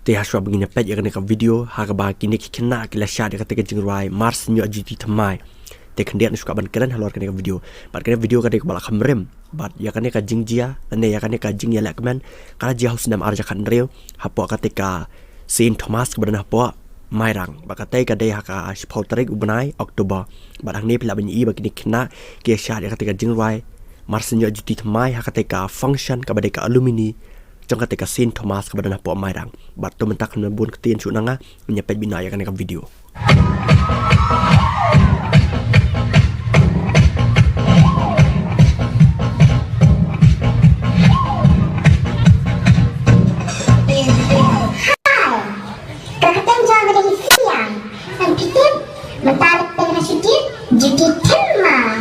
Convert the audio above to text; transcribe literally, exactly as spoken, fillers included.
Te ha shuwa ba ngin ïa peit ïa kane ka video ha kaba kine ki khynnah ki la shad ïa kata ka jingrwai Mar Sniewjuti Thymmai. Te khyndiat ngin shu kwah ban kren halor kane ka video. Bad kane ka video ka dei kaba la kham rim. Bad ïa kane ka jingjia lane ïa kane ka jingïalehkmen ka la jia ha u snem ar hajar khathynriew hapoh kata ka Saint Thomas kaba don hapoh Mairang. Bad kata ka dei ha ka shiphew tarik u bnai October. Bad hangne phi lah ban ïohi ba kine ki khynnah ki ïa shad ïa kata ka jingrwai Mar Sniewjuti Thymmai ha kata ka function kaba dei ka alumni jong kata ka Saint Thomas kaba don hapoh Mairang. Bad to mynta khlem bun ktien shuh na nga, ngin ïa peit beit noh ïa kane ka video. Ka kyrteng jong nga dei Sia. Ngan pyntip, mynta ka kyrteng jong nga Juti, Juti Thymmai.